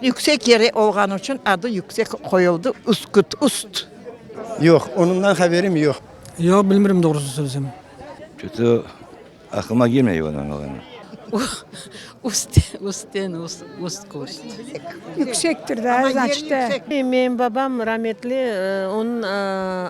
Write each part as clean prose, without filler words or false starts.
Yüksek yeri olğanı içün adı yüksek qoyuldı, Üsküt, Ust. Yoq, onından haberim yoq. Yoq, bilmirim doğrusını söylesem. Ço-to aqlıma kelmey onıñ olanı. Ust, Usten, Ust, Ustkust. Yüksektir da, znaçit. Menim babam rametli, onıñ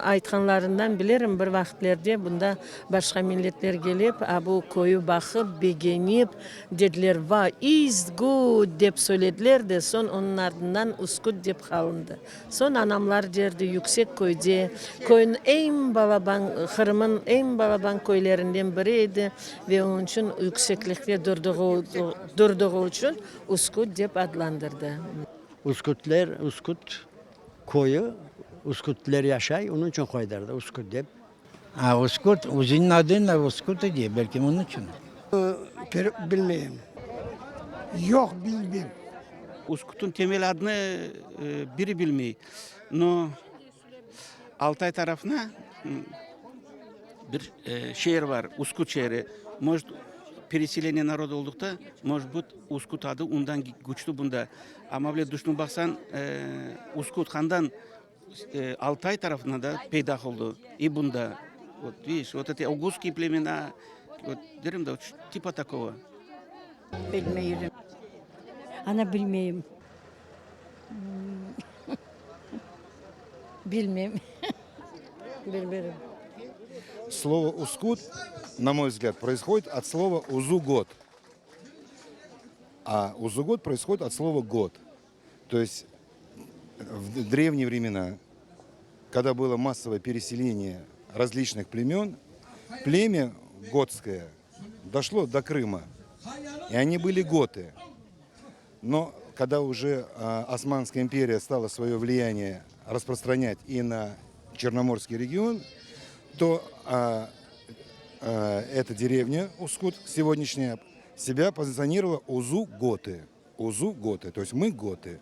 aytqanlarından bilirim, bir vaqıtlerde bunda başqa milletler kelip, a bu köyü baqıp, begenip, Dediler, Va, is good! dep söylediler de, soñ onıñ ardından Üsküt dep qalındı. Soñ anamlar derdi, yüksek köyde, köyniñ eñ balaban, Qırım'ın eñ balaban köylerinden biri edi ve onıñ içün yükseklikte durdığı, durdığı içün Üsküt dep adlandırdı. Üskütler, Üsküt köyü, üskütler yaşay, onıñ içün qoydırdı Üsküt dep. A, Üsküt, özeniñ adı da Üsküt edi, belki onıñ içün. Bilmeyim. Yoq, bilmem. Üskütniñ temel adını biri bilmey. No, Altay tarafına bir şeer bar, Üsküt şeeri. Может, pereseleniye naroda olduqta, может быть, Üsküt adı ondan küçlü bunda. Amma bile düşünip baqsañ, Üsküt qandan Altay tarafında da peyda oldı, i bunda. Vot, vidiş, vot eti oguzskiy plemena, vot, derim da, tipa takogo. Bilmeyim. Ana, bilmeyim. Bilmeyim. Bilmedim. Слово Ускут, на мой взгляд, происходит от слова узугот. А узугот происходит от слова гот. То есть в древние времена, когда было массовое переселение различных племен, племя готское дошло до Крыма, и они были готы. Но когда уже Османская империя стала свое влияние распространять и на Черноморский регион, то а, а, эта деревня Ускут сегодняшняя себя позиционировала Узу-готы. Узу-готы, то есть мы готы.